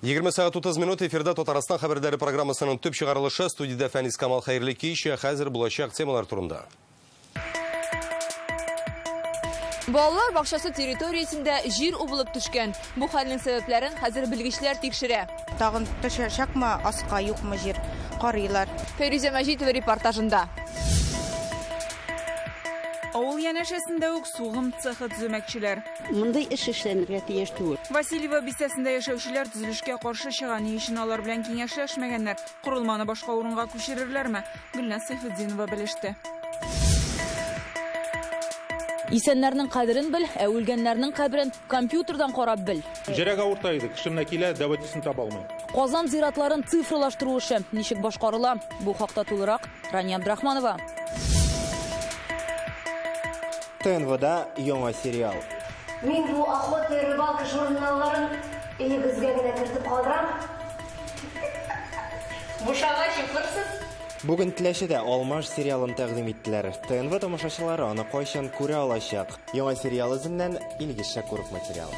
20 сәгать 30 минут эфирда Татарстан хәбәрләре программасының төп чыгарылышы. Студиядә Фәнис Камал, хәерле кич. Хәзер булачак темалар турында. Балалар бакчасы территориясендә җир убылып төшкән. Бу хәлнең сәбәпләрен хәзер белгечләр тикшерә. Тагын төшәчәкме, аска юкмы җир, карыйлар. Фәйрүзә Мәҗитова репортажында. Авыл янәшәсендә үк сугым цехы төземәкчеләр. Мондый эш эшләнергә тиеш түгел. Васильево бистәсендә яшәүчеләр төзелешкә каршы чыга. Ни өчен алар белән киңәшләшмәгәннәр? Корылманы башка урынга күчерерләрме? Гөлназ Сәйфетдинова белеште. Исәннәрнең кадерен бел, ә үлгәннәрнең каберен компьютердан карап бел. Җөрәк авырта иде, кеше менә килә, дәватисен таба алмый. Казан зиратларын цифрлаштыру эше ничек башкарыла? Бу хакта тулырак Рания Абдрахманова. ТНВда яңа сериал. Мин бу Охота и рыбалка журналларын өегезгә генә кертеп калдырам. Бушагач укырсыз. Бүген Теләчедә Алмаш сериалын тәкъдим иттеләр. ТНВ тамашачылары аны кайчан күрә алачак? Яңа сериал эзеннән Илгиз Шакуров материалы.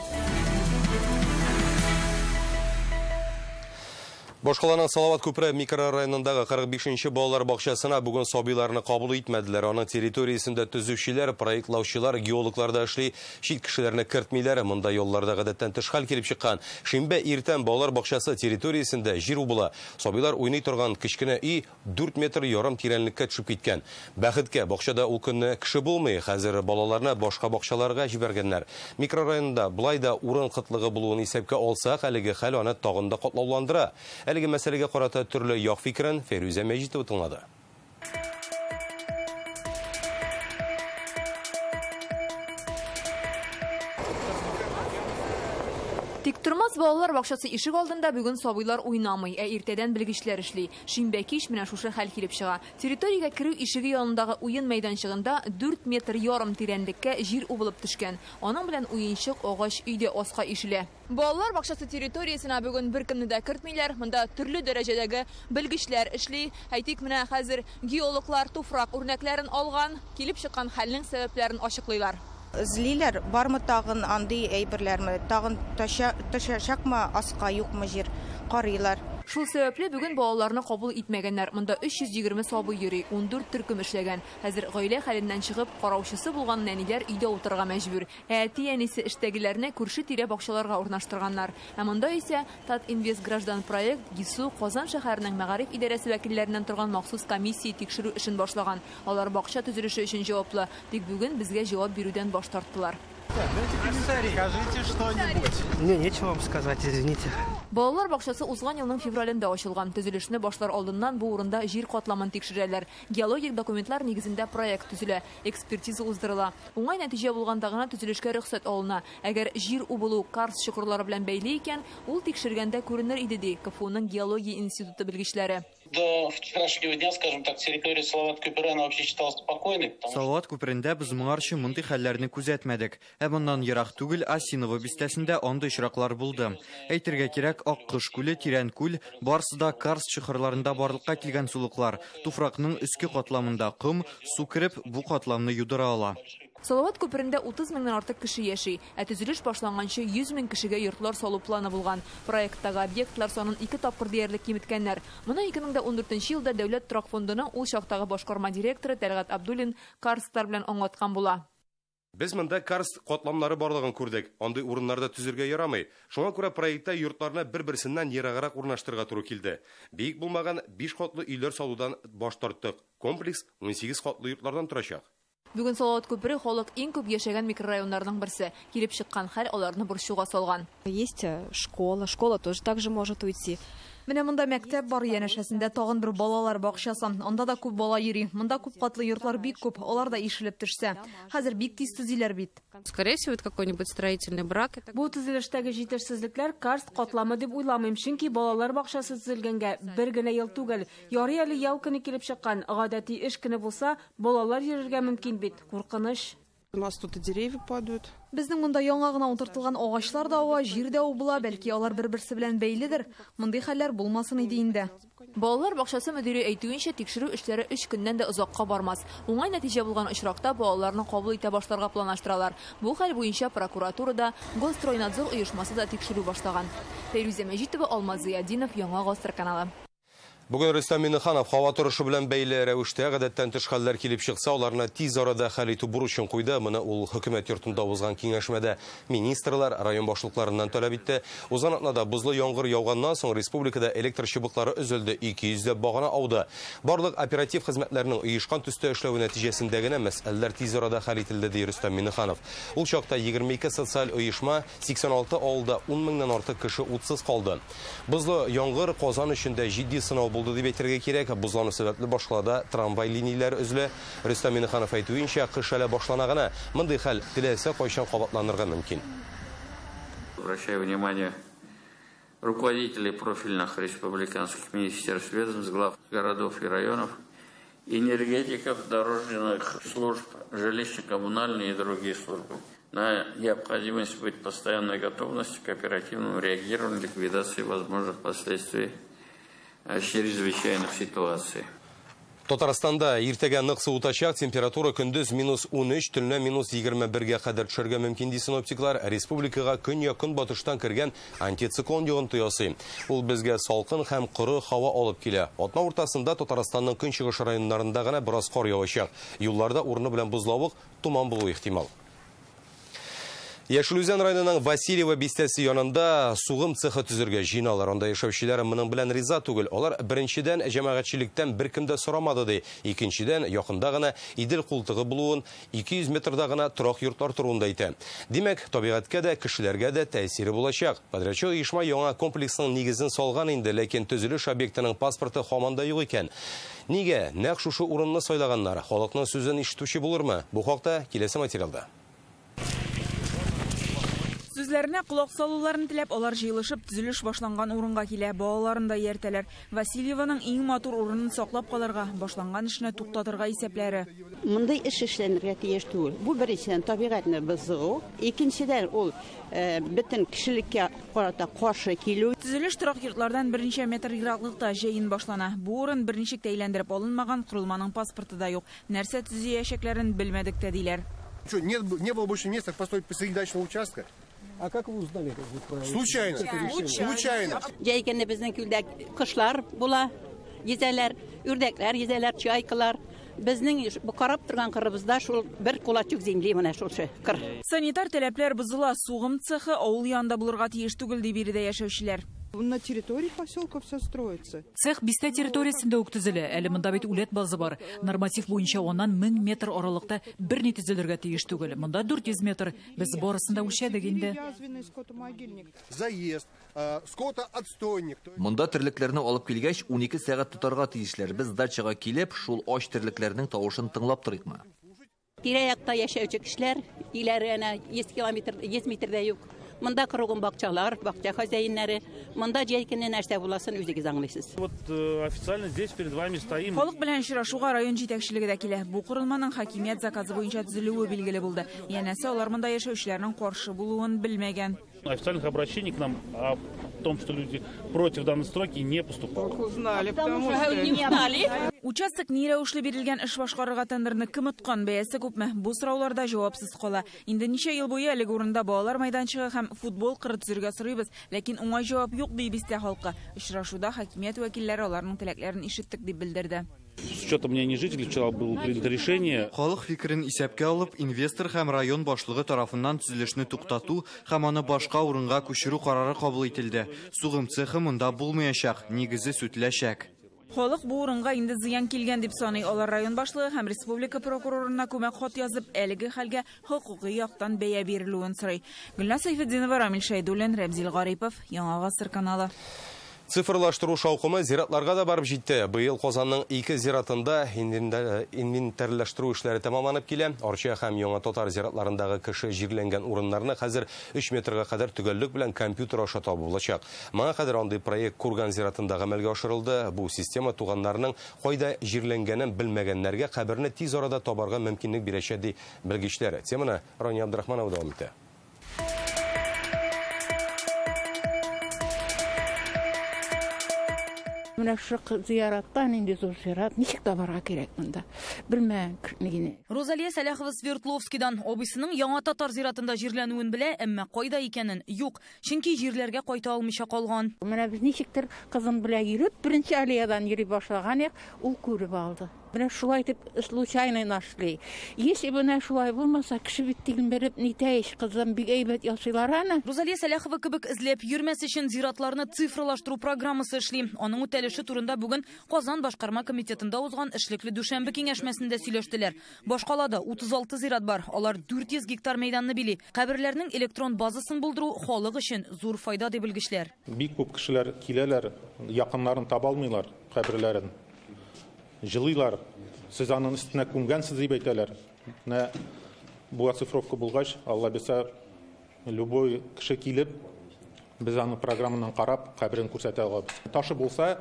Башкаланың Салават күпере микрорайонындагы 45-нче балалар бакчасына бүген сабыйларны кабул итмәделәр. Аның территориясендә төзүчеләр, проектлаучылар, геологлар да эшли. Чит кешеләрне кертмиләр. Монда юлларда гадәттән тыш хәл килеп чыккан. Шимбә иртән балалар бакчасы территориясендә җир убыла. Сабыйлар уйный торган кечкенә өй 4 метр ярым тирәнлеккә төшеп киткән. Бәхеткә, бакчада ул көнне кеше булмый. Хәзер балаларны башка бакчаларга җибәргәннәр. Микрорайонда былай да урын кытлыгы булуын исәпкә алсак, әлеге хәл аны тагын да катлауландыра. Әлеге мәсьәләгә карата төрле як фикерен Фәйрүзә Мәҗитова тыңлады. Тиктормас балалар бакчасы ишек алдында бүген сабыйлар уйнамый, ә иртәдән белгечләр эшли. Шимбә кич менә шушы хәл килеп чыга. Территориягә керү ишеге янындагы уен мәйданчыгында 4 метр ярым тирәнлеккә җир убылып төшкән. Аның белән уенчык агач өйдә аска ишелә. Балалар бакчасы территориясенә бүген беркемне дә кертмиләр. Монда төрле дәрәҗәдәге белгечләр эшли. Әйтик, менә хәзер геологлар туфрак үрнәкләрен алган, килеп чыккан хәлнең сәбәпләрен ачыклыйлар. Эзлиләр, бармы тагын андый әйберләрме, тагын төшәчәкме, аска юкмы җир, карыйлар. Шул сәбәпле бүген балаларны кабул итмәгәннәр. Монда 320 сабый йөри, 14 төркем эшләгән. Хәзер гаилә хәленнән чыгып, караучысы булган нәниләр өйдә утырырга мәҗбүр. Ә әти-әнисе эштәгеләрне күрше-тирә бакчаларга урнаштырганнар. Ә монда исә Татинвест граждан проект ГИСУ Казан шәһәренең мәгариф идарәсе вәкилләреннән торган махсус комиссия тикшерү эшен башлаган. Алар бакча төзелеше өчен җаваплы. Тик бүген безгә җавап бирүдән баш тарттылар. Скажите что-нибудь. Мне нечего вам сказать, извините. Балалар бакчасы узган елның февралендә ачылган. Төзелешне башлар алдыннан бу урында җир катламын тикшерәләр. Геологик документлар нигезендә проект төзелә, экспертиза уздырыла. Уңай нәтиҗә булганда гына төзелешкә рөхсәт алына. Әгәр җир убылу карст чокырлары белән бәйле икән, ул тикшергәндә күренер иде, ди КФУның геология институты белгечләре. До вчерашнего дня, скажем так, территория Салават күпере, она вообще считалась спокойной. Салават күперендә без моңарчы мондый хәлләрне күзәтмәдек. Ә моннан ерак түгел Осиново бистәсендә андый очраклар булды. Әйтергә кирәк, Аккош күле, Тирән күл барысы да карст чокырларында барлыкка килгән сулыклар. Туфракның өске катламында ком, су кереп, бу катламны юдыра ала. Салават күперендә 30 меңнән артык кеше яши. Ә төзелеш башланганчы 100 мең кешегә йортлар салу планы булган. Проекттагы объектлар санын 2 тапкыр диярлек киметкәннәр. Моны 2014 елда Дәүләт торак фондының ул чактагы башкарма директоры Тәлгать Абдуллин карстлар белән аңлаткан була. Без монда карст катламнары барлыгын күрдек. Андый урыннарда төзергә ярамый. Шуңа күрә проектта йортларны бер-берсеннән ераграк урнаштырырга туры килде. Биек булмаган 5 катлы өйләр салудан баш тарттык. Комплекс 18 катлы йортлардан торачак. Бүген Салават күпере халык иң күп яшәгән микрорайоннарның берсе. Килеп чыккан хәл аларны борчуга салган. Есть школа, школа тоже так же может уйти. Менә монда мәктәп бар, янәшәсендә тагын бер балалар бакчасы. Анда да күп бала йөри. Монда күп катлы йортлар бик күп, алар да ишелеп төшсә. Хәзер бик тиз төзиләр бит. Скорее всего, это какой-нибудь строительный брак. Бу төзелештәге җитешсезлекләр карст катламы дип уйламыйм, чөнки балалар бакчасы төзелгәнгә бер генә ел түгел. Ярый әле ял көне килеп чыккан, гадәти эш көне булса, балалар йөрергә мөмкин бит. Куркыныч. У нас тут и деревья падают. Безнең монда яңа гына утыртылган агачлар да ава, җир дә убыла, бәлки алар бер-берсе белән бәйледер. Мондый хәлләр булмасын иде инде. Балалар бакчасы мөдире әйтүенчә, тикшерү эшләре 3 көннән дә озакка бармас. Уңай нәтиҗә булган очракта балаларны кабул итә башларга планлаштыралар. Бу хәл буенча прокуратурада, Госстройнадзор оешмасы да тикшерү башлаган. Фәйрүзә Мәҗитова, Алмаз Зыятдинов, Яңа Гасыр каналы. Бүген Рөстәм Миңнеханов һава торышы белән бәйле рәвештә гадәттән тыш хәлләр килеп чыкса, аларны тиз арада хәл итү бурычын куйды. Моны ул хөкүмәт йортында узган киңәшмәдә министрлар, район башлыкларыннан таләп итте. Узган атнада бозлы яңгыр яуганнан соң республикада электр чыбыклары өзелде, 200 ләп багана ауды. Барлык оператив хезмәтләрнең оешкан төстә эшләве нәтиҗәсендә генә мәсьәләләр тиз арада хәл ителде, ди Рөстәм Миңнеханов. Ул чакта 22 социаль оешма, 86 авылда 10 меңнән артык кеше утсыз калды. Бозлы яңгыр Казан өчен дә җитди сынау булды дип әйтергә кирәк. Бозлану сәбәпле башкалада трамвай линияләре өзелә. Рөстәм Миңнеханов әйтүенчә, кыш әле башлана гына. Мондый хәл теләсә кайчан кабатланырга мөмкин. Обращаю внимание руководителей профильных республиканских министерств, ведомств, глав городов и районов, энергетиков, дорожных служб, жилищно-коммунальные и другие службы на необходимость быть постоянной готовности к оперативному реагированию, ликвидации возможных последствий чрезвычайных ситуаций. Татарстанда иртәгә нык суытачак, температура көндез -13, төнлә -21-гә кадәр төшәргә мөмкин, ди синоптиклар. Республикага көньяк-көнбатыштан кергән антициклон йогынты ясый. Ул безгә салкын һәм коры һава алып килә. Атна уртасында Татарстанның көнчыгыш районнарында гына бераз кар явачак. Юлларда урыны белән бозлавык, томан булуы ихтимал. Яшел Үзән районының Васильево бистәсе янында сугым цехы төзергә җыеналар. Анда яшәүчеләр моның белән риза түгел. Алар беренчедән җәмәгатьчелектән беркем дә сорамады ди. Икенчедән якында гына Идел култыгы булуын, 200 метрда гына торак йортлар торуын да әйтә. Димәк, табигатькә дә, кешеләргә дә тәэсире булачак. Подрядчы оешма яңа комплексның нигезен салган инде, ләкин төзелеш объектының паспорты һаман да юк икән. Нигә нәкъ шушы урынны сайлаганнар? Халыкның сүзен ишетүче булырмы? Бу хакта киләсе материалда. Сүзләренә колак салуларын теләп, алар җыелышып төзелеш башланган урынга килә, балаларын да ияртәләр. Васильеваның иң матур урынын саклап калырга, башланган эшне туктатырга исәпләре. Мондый эш эшләнергә тиеш түгел. Бу беренчедән табигатьне бозу, икенчедән ул бөтен кешелеккә карата каршы килү. Төзелеш торак йортлардан берничә метр ераклыкта җәен башлана. Бу урын берничек тә әйләндереп алынмаган, корылманың паспорты да юк. Нәрсә төзиячәкләрен белмәдек тә диләр. Что, не было больше места построить посреди дачного участка? А как вы узнали? Случайно. Случайно. Җәй көне безнең күлдә кошлар була, йөзәләр, үрдәкләр йөзәләр, чайкалар. Безнең карап торган кырыбызда шул бер кулачок земли менә шушы кыр. Санитар таләпләр бозыла, сугым цехы авыл янында булырга тиеш түгел ди биредә яшәүчеләр. На территории поселка все строится. Цех бистә территориясендә үк төзелә. Әле монда бит үләт базы бар. Норматив буенча аннан 1000 метр аралыкта берни төзелергә тиеш түгел. Монда 400 метр. Без барысын да үлчәдек инде. Заезд, скотоотстойник. Монда терлекләрне алып килгәч 12 сәгать тотарга тиешләр. Без дачага килеп, шул ач терлекләрнең тавышын тыңлап торыйкмы? Тирә-якта яшәүче кешеләр, өйләре әнә 100 километр, 100 метрдә юк. Монда кругом бакчалар, бакча хозяиннары. Монда җәй көне нәрсә буласын үзегез аңлыйсыз. Вот официально здесь перед вами стоим. Халык белән очрашуга район җитәкчелеге дә килә. Бу корылманың хакимият заказы буенча төзелүе билгеле булды. Янәсе, алар монда яшәүчеләрнең каршы булуын белмәгән. Официальных обращений к нам о том, что люди против данной стройки, не поступало. Узнали, потому что не узнали. Участок ни рәвешле бирелгән эш башкарырга тендерны кем откан, бәясе күпме? Бу сораулар да җавапсыз кала. Инде ничә ел буе әлеге урында балалар мәйданчыгы һәм футбол кыры төзергә сорыйбыз, ләкин уңай җавап юк ди бистә халкы. Очрашуда хакимият вәкилләре аларның теләкләрен ишеттек дип белдерде. С учетом мнения жителей вчера было принято решение. Халык фикерен исәпкә алып, инвестор һәм район башлыгы тарафыннан төзелешне туктату һәм аны башка урынга күчерү карары кабул ителде. Сугым цехы монда булмаячак, нигезе сүтеләчәк. Халык бу урынга инде зыян килгән дип саный. Алар район башлыгы һәм республика прокурорына күмәк хат язып, әлеге хәлгә хокукый яктан бәя бирелүен сорый. Гөлназ Сәйфетдинова, Рамил Шәйдуллин, Рәмзил Гарипов, Яңа Гасыр каналы. Цифрлаштыру шаукымы зиратларга да барып җитте. Быел Казанның 2 зиратында инвентарьлаштыру эшләре тәмамланып килә. Арча һәм Яңа Татар зиратларындагы кеше җирләнгән урыннарны хәзер 3 метрга кадәр төгәллек белән компьютер аша табып булачак. Моңа кадәр андый проект Курган зиратында гамәлгә ашырылды. Бу система туганнарның кайда җирләнгәнен белмәгәннәргә каберне тиз арада табарга мөмкинлек бирәчәк, ди белгечләр. Теманы Рания Абдрахманова дәвам итә. Менә шушы зиратта нинди зур зират, ничек табарга кирәк монда? Белмәм кешенегене. Розалия Сәләхова Свердловскидан абыйсының Яңа Татар зиратында җирләнүен белә, әмма кайда икәнен юк, чөнки җирләргә кайта алмыйча калган. Менә без ничектер кызым белән йөреп, беренче аллеядан йөри башлаган идек, ул күреп алды. Менә шулай итеп случайно нашли. Если менә шулай булмаса, кеше бит тилмереп нитә ич, кызым бик әйбәт ясыйлар аны. Розалия Сәләхова кебек эзләп йөрмәс өчен зиратларны цифрлаштыру программасы эшли. Аның үтәлеше турында бүген Казан башкарма комитетында узган эшлекле дүшәмбе киңәшмәсендә сөйләштеләр. Башкалада 36 зират бар. Алар 400 гектар мәйданны били. Каберләрнең электрон базасын булдыру халык өчен зур файда, ди белгечләр. Бик күп кешеләр киләләр, якыннарын таба алмыйлар каберләрен. Җылыйлар, сез аның өстенә күмгәнсез дип әйтәләр. Менә бу оцифровка булгач, Алла бирсә, любой кеше килеп, без аны программадан карап, каберен күрсәтә алабыз. Ташы булса,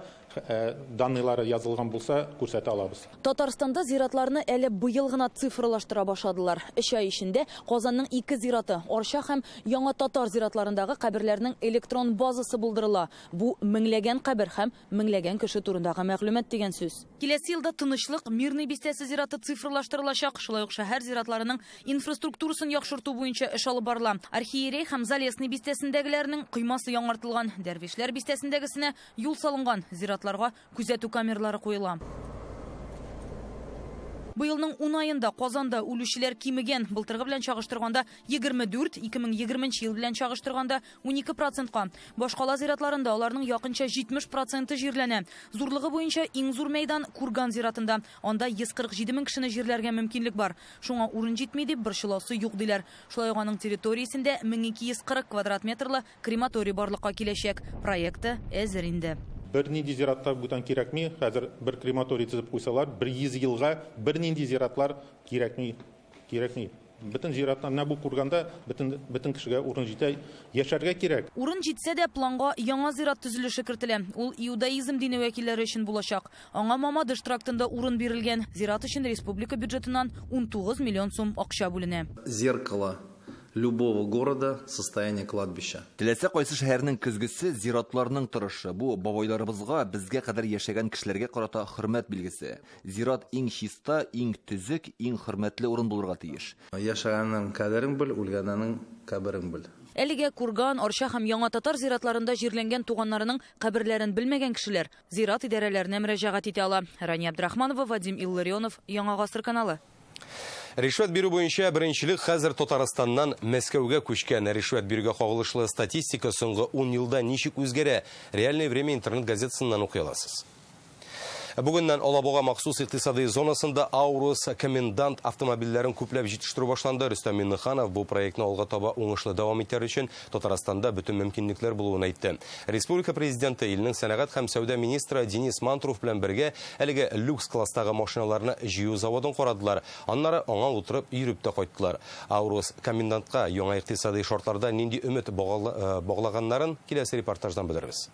данныйлары язылган булса, күрсәтә алабыз. Татарстанда зиратларны әле быел гына цифрлаштыра башладылар. 3 ай эчендә Казанның 2 зираты, Арча һәм Яңа Татар зиратларындагы каберләрнең электрон базасы булдырыла. Бу меңләгән кабер һәм меңләгән кеше турындагы мәгълүмат дигән сүз. Киләсе елда Тынычлык, Мирный бистәсе зираты цифрлаштырылачак. Шулай ук шәһәр зиратларының инфраструктурасын яхшырту буенча эш алып барыла. Архиерей һәм Залесный бистәсендәгеләрнең коймасы яңартылган, Дәрвишләр бистәсендәгесенә юл салынган, зиратларга күзәтү камералары куела. Быелның 10 аенда Казанда үлүчеләр кимегән. Былтыргы белән чагыштырганда 24, 2020 ел белән чагыштырганда 12%-ка. Башкала зиратларында аларның якынча 70% җирләнә. Зурлыгы буенча иң зур мәйдан Курган зиратында. Анда 147 мең кешене җирләргә мөмкинлек бар. Шуңа урын җитми дип борчыласы юк диләр. Шулай ук аның территориясендә 1240 квадрат метрлы крематорий барлыкка киләчәк. Проекты әзер инде. Бернинди зиратта бүтән кирәкми, хәзер бер крематорий төзеп куйсалар, 100 елга бернинди зиратлар кирәкми, кирәкми. Бөтен зираттан менә бу Курганда бөтен кешегә урын җитә, яшәргә кирәк. Урын җитсә дә планга яңа зират төзелеше кертелә. Ул иудаизм дине вәкилләре өчен булачак. Аңа Мамадыш трактында урын бирелгән. Зират өчен республика бюджетыннан 19 миллион сум акча бүленә. Зеркало любого города состояние кладбища. Теләсә кайсы шәһәрнең көзгесе зиратларның торышы. Бу бабайларыбызга, безгә кадәр яшәгән кешеләргә карата хөрмәт билгесе. Зират иң чиста, иң төзек, иң хөрмәтле урын булырга тиеш. Яшәгәннең кадерен бел, үлгәннең каберен бел. Әлегә Курган, Арча һәм Яңа Татар зиратларында җирләнгән туганнарының каберләрен белмәгән кешеләр зират идарәләренә мөрәҗәгать итә ала. Рания Абдрахманова, Вадим Илларионов, Яңа Гасыр каналы. Ришвәт бирү буенча беренчелек хәзер Татарстаннан Мәскәүгә күчкән. Ришвәт бирүгә кагылышлы статистика соңгы 10 елда ничек үзгәрә? Реальное время интернет газетасыннан укый аласыз. Бүгеннән Алабуга махсус икътисади зонасында Аурус комендант автомобильләрен күпләп җитештерү башланды. Рөстәм Миңнеханов бу проектны алга таба уңышлы дәвам итәр өчен Татарстанда бөтен мөмкинлекләр булуын әйтте. Республика президенты илнең сәнәгать һәм сәүдә министры Денис Мантуров белән бергә әлеге люкс класстагы машиналарны җыю заводын карадылар. Аннары аңа утырып йөреп тә кайттылар. Аурус комендантка яңа икътисади шартларда нинди өмет баглаганнарын киләсе репортаждан белербез.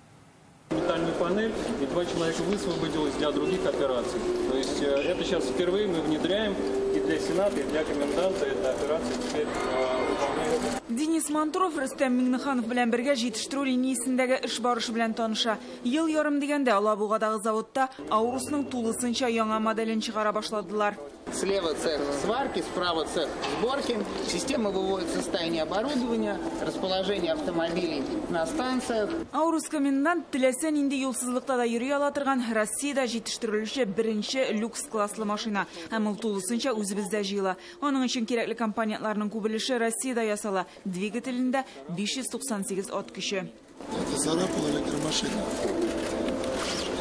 Метальную панель, и 2 человека высвободилось для других операций. То есть это сейчас впервые мы внедряем и для Сената, и для коменданта эта операция теперь выполняется. Денис Мантуров Рөстәм Миңнеханов белән бергә җитештерү линиясендәге эш барышы белән таныша. Ел ярым дигәндә Алабугадагы заводта Аурусның тулысынча яңа моделен чыгара башладылар. Слева цех сварки, справа цех сборки. Система выводит состояние оборудования, расположение автомобилей на станциях. Аурус комендант теләсә нинди юлсызлыкта да йөри ала торган Россиядә җитештерелүче беренче люкс класслы машина. Һәм ул тулысынча үзебездә җыела. Аның өчен кирәкле компонентларның күп өлеше Россиядә ясала. Двигателендә 598 ат көче. Это царапала электромашина.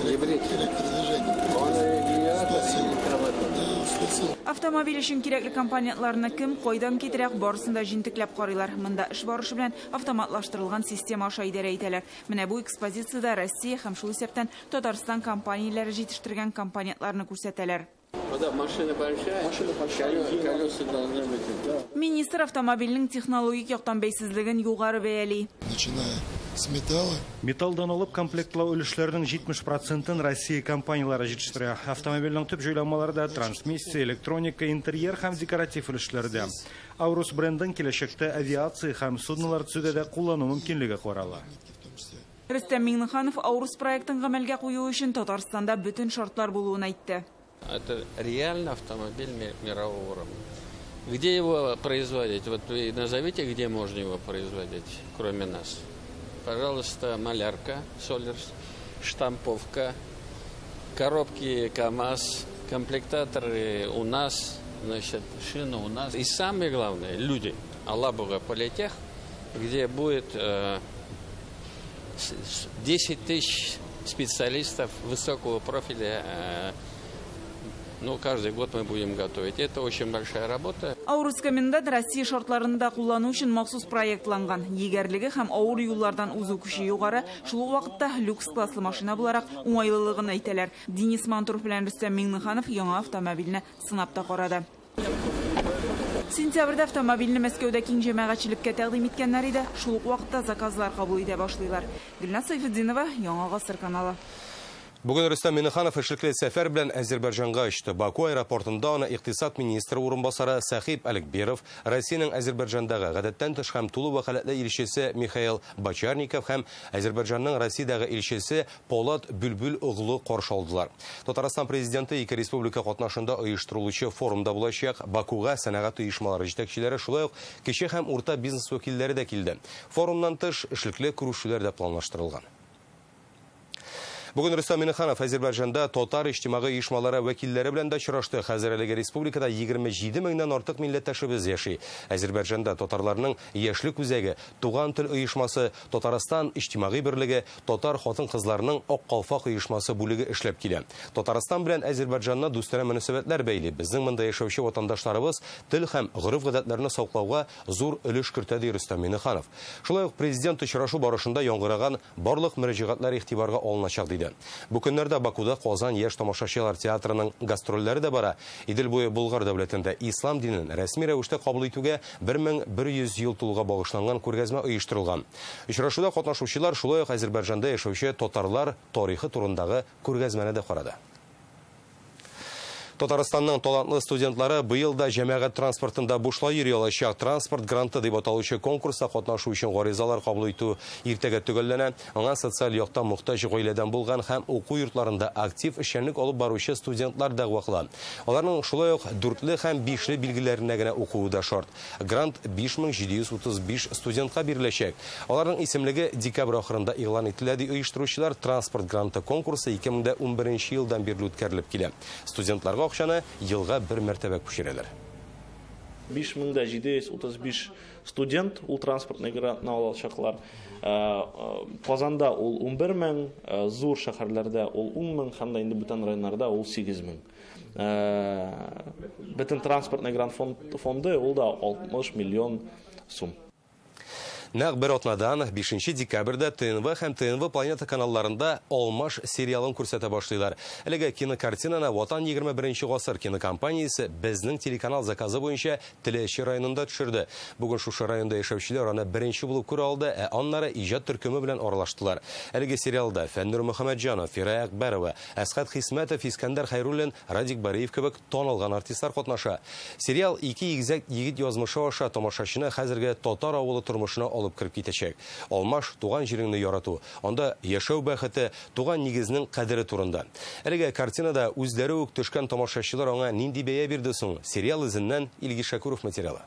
Электродвижение. 100 сил. Автомобиль өчен кирәкле компонентларны кем кайдан китерә, барысын да җентекләп карыйлар. Монда эш барышы белән автоматлаштырылган система аша идарә итәләр. Менә бу экспозициядә Россия һәм шул исәптән Татарстан компанияләре җитештергән компонентларны күрсәтәләр. Машина большая, колеса должны быть. Министр автомобильнең технологик яктан бәйсезлеген югары бәяли. Начиная с металла. Металлдан алып комплектлау өлешләренең 70%-ын Россия компанияләре җитештерә. Автомобильнең төп җайланмалары да трансмиссия, электроника, интерьер һәм декоратив өлешләрдә. Аурус брендын киләчәктә авиация һәм суднолар төзүдә дә куллану мөмкинлеге карала. Рөстәм Миңнеханов Аурус проектын гамәлгә кую өчен Татарстанда бөтен шартлар булуын әйтте. Это реально автомобиль мирового уровня. Где его производить? Вот вы назовите, где можно его производить, кроме нас. Пожалуйста, малярка, солерс, штамповка, коробки КАМАЗ, комплектаторы у нас, значит, шины у нас. И самое главное, люди. Алабуга Политех, где будет 10 тысяч специалистов высокого профиля. Ну, каждый год мы будем готовить. Это очень большая работа. Аурус Комендант Россия шартларында куллану өчен махсус проектланган. Егәрлеге һәм авыр юллардан узу көче югары, шул ук вакытта люкс класслы машина буларак уңайлылыгын әйтәләр. Денис Мантуров белән Рөстәм Миңнеханов яңа автомобильне сынап та карады. Сентябрьдә автомобильне Мәскәүдә киң җәмәгатьчелеккә тәкъдим иткәннәр иде. Шул ук вакытта заказлар кабул итә башлыйлар. Гөлназ Сайфетдинова, Яңа Гасыр каналы. Бүген Рөстәм Миңнеханов эшлекле сәфәр белән Азербайҗанга очты. Баку аэропортында аны икътисад министры урынбасары Сахиб Алекберов, Россиянең Азербайҗандагы гадәттән тыш һәм тулы вәкаләтле илчесе Михаил Бочарников һәм Азербайҗанның Россиядәге илчесе Полат Бülбül оглы каршы алдылар. Татарстан президенты ике республика катнашында оештырылучы форумда булачак. Бакуга сәнәгать оешмалары җитәкчеләре, шулай ук кече һәм урта бизнес вәкилләре дә килде. Форумнан тыш эшлекле күрешүләр дә планлаштырылган. Бүген Рөстәм Миңнеханов Азербайҗанда татар иҗтимагый оешмалары вәкилләре белән дә очрашты. Хәзер әлеге республикада 27 меңнән артык милләттәшебез яши. Азербайҗанда татарларның яшьлек үзәге, Туган тел оешмасы, Татарстан иҗтимагый берлеге, татар хатын-кызларының Ак калфак оешмасы бүлеге эшләп килә. Татарстан белән Азербайҗанны дустанә мөнәсәбәтләр бәйли. Безнең монда яшәүче ватандашларыбыз тел һәм гореф-гадәтләрне саклауга зур өлеш кертә, ди Рөстәм Миңнеханов. Шулай ук президент очрашу барышында яңгыраган барлык мөрәҗәгатьләр игътибарга алыначак, диде. Бу көннәрдә Бакуда Казан яшь тамашачылар театрының гастрольләре дә бара. Идел буе Болгар дәүләтендә ислам динен рәсми рәвештә кабул итүгә 1100 ел тулуга багышланган күргәзмә оештырылган. Очрашуда катнашучылар шулай ук Азербайҗанда яшәүче татарлар тарихы турындагы күргәзмәне дә карады. Татарстанның талантлы студентлары быел да җәмәгать транспортында бушлай йөри алачак. Транспорт гранты дип аталучы конкурста катнашу өчен гаризалар кабул итү иртәгә төгәлләнә. Аңа социаль яктан мохтаҗ гаиләдән булган һәм уку йортларында актив эшчәнлек алып баручы студентлар дәгъва кыла. Аларның шулай ук 4ле һәм 5ле билгеләренә генә укуы да шарт. Грант 5735 студентка биреләчәк. Аларның исемлеге декабрь ахырында игълан ителә, ди оештыручылар. Транспорт гранты конкурсы 2011 елдан бирле үткәрелеп килә. Студентларга акчаны елга бер мәртәбә күчерәләр. 5735 студент ул транспортный грантны алачаклар. Казанда ул 11 мең, зур шәһәрләрдә ул 10 мең, һәм дә инде бүтән районнарда ул 8 мең. Бөтен транспортный грант фонды ул да 60 миллион сум. Нәкъ бер атнадан 5 декабрьдә ТНВ һәм ТНВ Планета каналларында Алмаш сериалын күрсәтә башлыйлар. Әлеге кинокартинаны Ватан 21 гасыр кинокомпаниясе безнең телеканал заказы буенча Теләче районында төшерде. Бүген шушы районда яшәүчеләр аны беренче булып күрә алды, ә аннары иҗат төркеме белән аралаштылар. Әлеге сериалда Фәннур Мөхәммәтҗанов, Фирая Акбәрова, Әсхәт Хисмәтов, Искәндәр Хәйруллин, Радик Бариев кебек танылган артистлар катнаша. Сериал ике игезәк егет язмышы аша тамашачыны хәзерге татар авылы тормышына алып кирип китәчәк. Алмаш туган җиреңне ярату, анда яшәү бәхете, туган нигезнең кадере турында. Әлеге картинада үзләре үк төшкән тамашачылар аңа нинди бәя бирде соң? Сериал эзеннән Илгиз Шакуров материалы.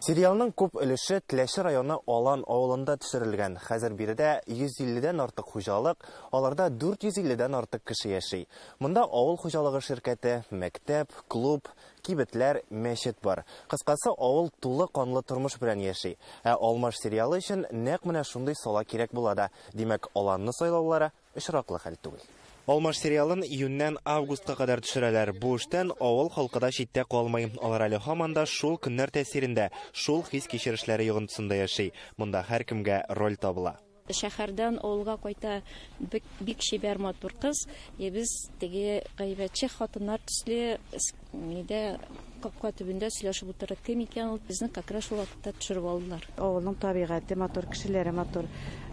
Сериалның күп өлеше Теләче районы Алан авылында төшерелгән. Хәзер биредә 150-дән артык хуҗалык, аларда 450-дән артык кеше яши. Монда авыл хуҗалыгы ширкәте, мәктәп, клуб, кибетләр, мәчет бар. Кыскасы, авыл тулы канлы тормыш белән яши. Ә Алмаш сериалы өчен нәкъ менә шундый сала кирәк була да. Димәк, Аланны сайлаулары очраклы хәл түгел. Алмаш сериалын июньнән августка кадәр төшерәләр. Бу эштән авыл халкы да читтә калмый. Алар әле һаман да шул көннәр тәэсирендә, шул хис-кичерешләре йогынтысында яши. Монда һәркемгә роль табыла. Шәһәрдән авылга кайта бик чибәр матур кыз. Без теге гайбәтче хатыннар төсле нидә капка төбендә сөйләшеп утырып, кем икән ул, безне как раз шул вакытта төшереп алдылар. Авылның табигате матур, кешеләре матур.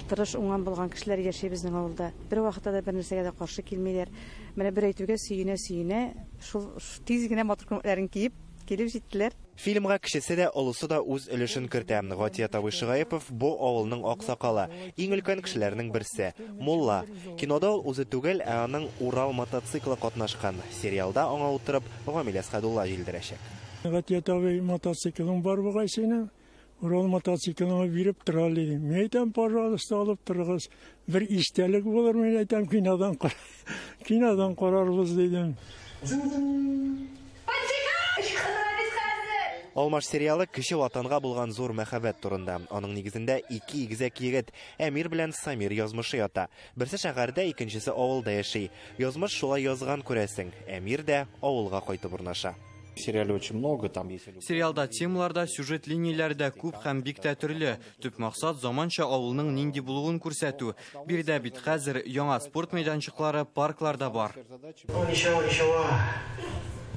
Тырыш, уңган булган кешеләр яши безнең авылда. Бер вакытта да бер нәрсәгә дә каршы килмиләр. Менә бер әйтүгә сөенә-сөенә шул тиз генә матур күлмәкләрен киеп килеп җиттеләр. Фильмга кешесе дә, олысы да үз өлешен кертә. Гатият абый Шыгаепов бу авылның аксакалы, иң өлкән кешеләрнең берсе, мулла. Кинода ул үзе түгел, ә аның Урал мотоциклы катнашкан. Сериалда аңа утырып Гамил Әсхәдулла җилдерәчәк. Гатият абый, мотоциклың бар бугай синең? Урал мотоциклыңа биреп тора әле. Мин әйтәм, пожалуйста, алып торыгыз. Бер истәлек булыр, мин әйтәм, кинодан карарбыз дидем. Алмаш сериалы кече ватанга булган зур мәхәббәт турында. Аның нигезендә ике игезәк егет Әмир белән Самир язмышы ята. Берсе шәһәрдә, икенчесе авылда яши. Язмыш шулай язган, күрәсең. Әмир дә авылга кайтып урнаша. Сериале очень много, там есть любые. Сериалда темалар да, сюжет линияләре дә күп һәм бик тә төрле. Төп максат заманча авылның нинди булуын күрсәтү. Биредә бит хәзер яңа спорт мәйданчыклары, парклар да бар. Ну, ничего, ничего.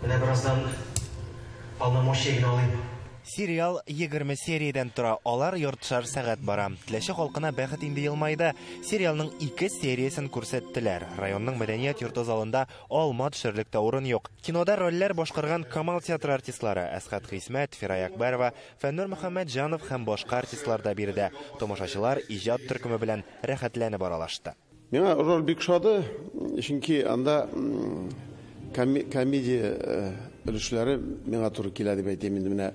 Менә бераздан полномочия генә алыйм. Сериал 20 сериядән тора. Алар яртышар сәгать бара. Теләче халкына бәхет инде елмайды. Сериалның 2 сериясен күрсәттеләр. Районның мәдәният йорты залында алма төшерлек тә урын юк. Кинода рольләр башкарган Камал театры артистлары Әсхәт Хисмәт, Фирая Акбарова, Фәннур Мөхәммәтҗанов һәм башка артистлар да биредә. Тамашачылар иҗат төркеме белән рәхәтләнеп аралашты. Миңа роль бик ошады, чөнки анда комедия өлешләре миңа туры килә дип әйтәм инде. Менә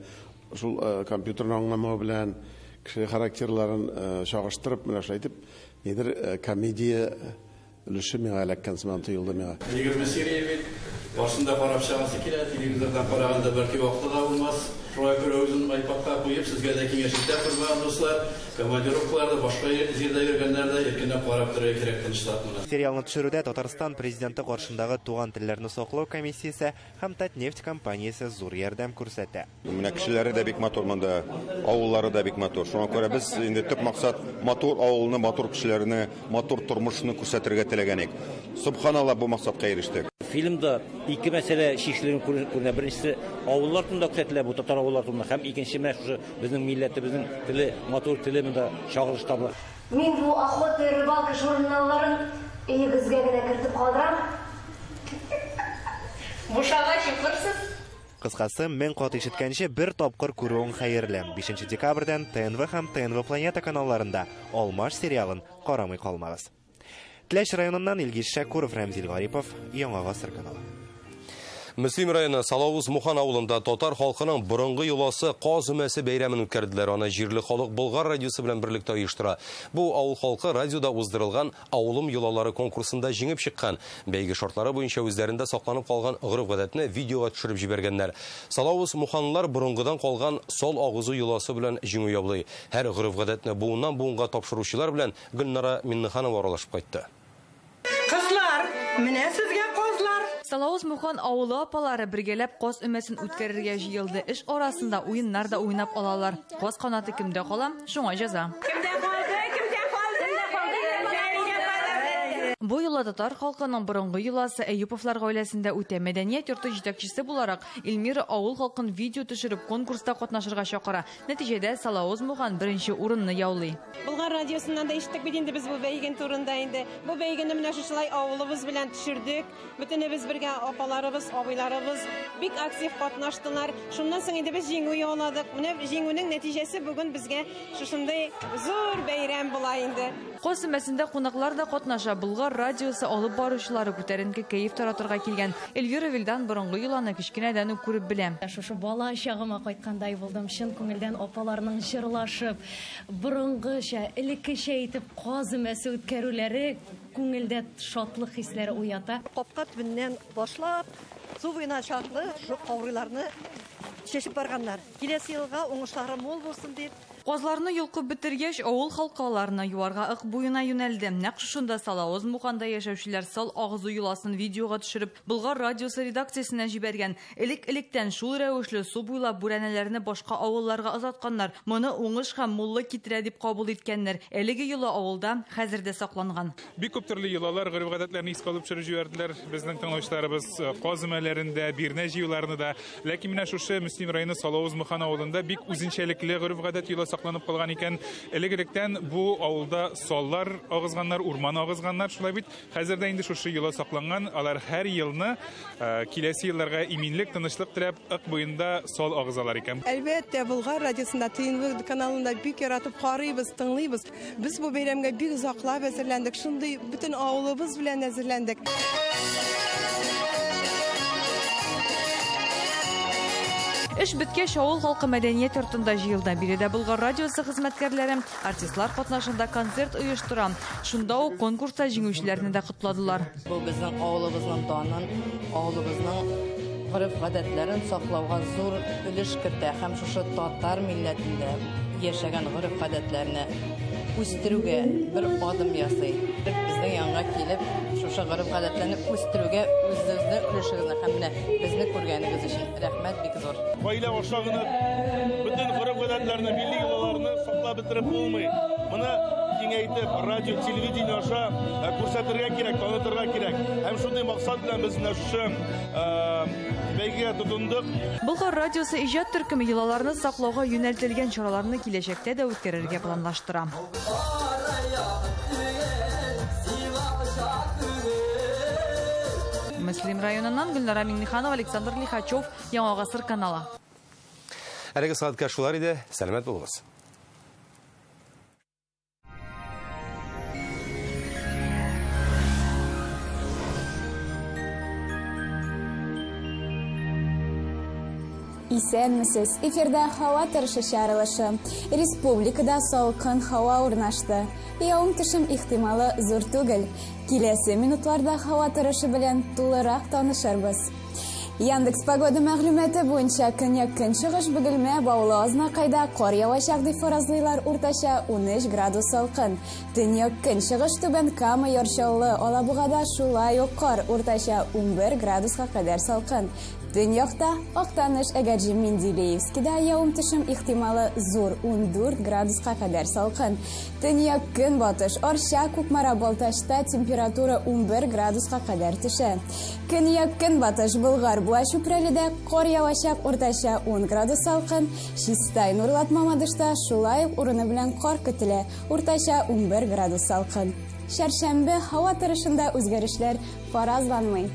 шул компьютерны аңламау белән кеше характерларын чагыштырып, менә шулай итеп, нидер комедия өлеше миңа эләккән сыман тоелды миңа. 20 серия бит, башында карап чыгасы килә, телевизордан караганда бәлки вакыты да булмас. Шуңа күрә үзем iPadка куеп, сезгә дә киңәш итә торган дуслар, командировкаларда, башка җирдә йөргәннәрдә иркенләп карап торырга кирәк тынычлап моны. Сериалны төшерүдә Татарстан президенты каршындагы туган телләрне саклау комиссиясе һәм Татнефть компаниясе зур ярдәм күрсәтә. Менә кешеләре дә бик матур монда, авыллары да бик матур. Шуңа күрә без инде төп максат матур авылны, матур кешеләрне, матур тормышны күрсәтергә теләгән идек. Субханалла, бу максатка ирештек. Фильмда ике мәсьәлә чишелүен күренә. Беренчесе авыллар турында күрсәтелә, бу татар авыллар турында, һәм икенче менә шушы безнең милләтебезнең теле, матур теле монда чагылыш таба. Мин бу Охота и рыбалка журналларын өегезгә генә кертеп калдырам. Бушагач укырсыз. Кыскасы, 1000 кат ишеткәнче бер тапкыр күрүең хәерле. 5 декабрьдән ТНВ һәм ТНВ Планета каналларында Алмаш сериалын карамый калмагыз. Теләче районыннан Илгиз Шәкуров, Рәмзил Гарипов, Яңа Гасыр каналы. Мөслим районы Салавыз Мухан авылында татар халкының борынгы йоласы Каз өмәсе бәйрәмен үткәрделәр. Аны җирле халык Болгар радиосы белән берлектә оештыра. Бу авыл халкы радиода уздырылган Авылым йолалары конкурсында җиңеп чыккан. Бәйге шартлары буенча үзләрендә сакланып калган гореф-гадәтне видеога төшереп җибәргәннәр. Салавыз Муханлылар борынгыдан калган сал агызу йоласы белән җиңү яулый. Һәр гореф-гадәтне буыннан буынга тапшыручылар белән Гөлнара Миннеханова аралашып кайтты. Кызлар, менә сезгә казлар. Салавыз Мухан авылы апалары бергәләп каз өмәсен үткәрергә җыелды. Эш арасында уеннар да уйнап алалар. Каз канаты кемдә кала, шуңа җәза. Кемдә калды? Кемдә калды? Бу йола татар халкының борынгы йоласы Әюповлар гаиләсендә үтә. Мәдәният йорты җитәкчесе буларак Эльмира авыл халкын видео төшереп конкурста катнашырга чакыра. Нәтиҗәдә Салавыз Мухан беренче урынны яулый. Болгар радиосыннан да ишеттек бит инде без бу бәйген турында инде. Бу бәйгене менә шушылай авылыбыз белән төшердек. Бөтенебез бергә, апаларыбыз, абыйларыбыз бик актив катнаштылар. Шуннан соң инде без җиңү яуладык. Менә җиңүнең нәтиҗәсе бүген безгә шушындай зур бәйрәм була инде. Каз өмәсендә кунаклар да катнаша. Болгар радиосы алып баручылары күтәренке кәеф таратырга килгән. Эльвира Вилдан борынгы йоланы кечкенәдән үк күреп белә. Шушы бала чагыма кайткандай булдым. Чын күңелдән апаларның җырлашып, борынгыча, элеккечә итеп каз өмәсе үткәрүләре күңелдә шатлык хисләре уята. Капка төбеннән башлап, су буена чаклы шул каурыйларны чәчеп барганнар. Киләсе елга уңышлары мул булсын дип. Казларны йолкып бетергәч, авыл халкы аларны юарга Ык буена юнәлде. Нәкъ шушында Салавыз Муханда яшәүчеләр сал агызу йоласын видеога төшереп, Болгар радиосы редакциясенә җибәргән. Элек-электән шул рәвешле су буйлап бүрәнәләрне башка авылларга озатканнар. Моны уңыш һәм муллык китерә дип кабул иткәннәр. Әлеге йола авылда хәзер дә сакланган. Бик күп төрле йолалар, гореф-гадәтләрне искә алып төшереп җибәрделәр безнең тыңлаучыларыбыз, каз өмәләрендә, бирнә җыюларны да. Ләкин менә шушы Мөслим районы Салавыз Мухан авылында бик үзенчәлекле гореф-гадәт йола сакланып калган икән. Элек-электән бу авылда саллар агызганнар, урман агызганнар, шулай бит. Хәзер дә инде шушы йола сакланган. Алар һәр елны киләсе елларга иминлек, тынычлык теләп Ык буенда сал агызалар икән. Әлбәттә, Болгар радиосында, ТНВ каналында бик яратып карыйбыз, тыңлыйбыз. Без бу бәйрәмгә бик озаклап әзерләндек. Шундый бөтен авылыбыз белән әзерләндек. Эш беткәч, авыл халкы мәдәният йортында җыелды. Биредә Болгар радиосы хезмәткәрләре, артистлар катнашында концерт оештыра. Шунда ук конкурста җиңүчеләрне дә котладылар. Бу безнең авылыбызның данын, авылыбызның гореф-гадәтләрен саклауга зур өлеш кертә һәм шушы татар милләтендә яшәгән гореф-гадәтләрне үстерүгә бер адым ясый. Безнең янга килеп, шушы гореф-гадәтләрне үстерүгә үзегезнең өлешегезне һәм менә безне күргәнегез өчен рәхмәт бик зур. Гаилә аша гына бөтен гореф-гадәтләрне, милли йолаларны саклап бетереп булмый. Моны киңәйтеп, радио, телевидение аша күрсәтергә кирәк, танытырга кирәк. Һәм шундый максат белән без менә шушы бәйгегә тотындык. Болгар радиосы иҗат төркеме йолаларны саклауга юнәлтелгән чараларны киләчәктә дә үткәрергә планлаштыра. Мөслим районыннан Гөлнара Миңнеханова, Александр Лихачев, Яңа Гасыр каналы. Әлеге сәгатькә шулар иде. Сәламәт булыгыз. Исәнмесез. Эфирда һава торышы чыгарылышы. Республикада салкын һава урнашты. Явым-төшем ихтималы зур түгел. Киләсе минутларда һава торышы белән тулырак танышырбыз. Яндекс погода мәгълүматы буенча көньяк-көнчыгыш Бөгелмә, Баулы, Азнакайда кар явачак дип фаразлыйлар, уртача 13 градус салкын. Төньяк-көнчыгыш Түбән Кама, Яр Чаллы, Алабугада шулай ук кар, уртача 11 градуска кадәр салкын. Төньякта Актаныш, Әгерҗе, Менделеевскида явым-төшем ихтималы зур 14 градуска кадәр салкын. Төньяк-көнбатыш Арча, Кукмара, Балтачта температура 11 градуска кадәр төшә. Көньяк-көнбатыш Болгар, Буа, Чүпрәледә кар явачак, уртача 10 градус салкын. Чистай, Нурлат, Мамадышта шулай ук урыны белән кар көтелә, уртача 11 градус салкын. Чәршәмбе һава торышында үзгәрешләр фаразланмый.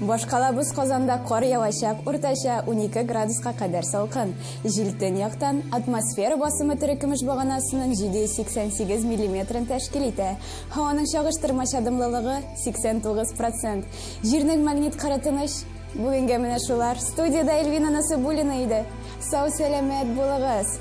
Башкалабыз Казанда кар явачак, уртача 12 градуска кадәр салкын. Җил төньяктан атмосфера басымы терекөмеш баганасының 788 миллиметрын тәшкил итә. Һаваның чагыштырмача дымлылыгы 89%. Җирнең магнит кыры тыныч. Бүгенгә менә шулар. Студияда Эльвина Насыбуллина иде. Сау сәламәт булыгыз.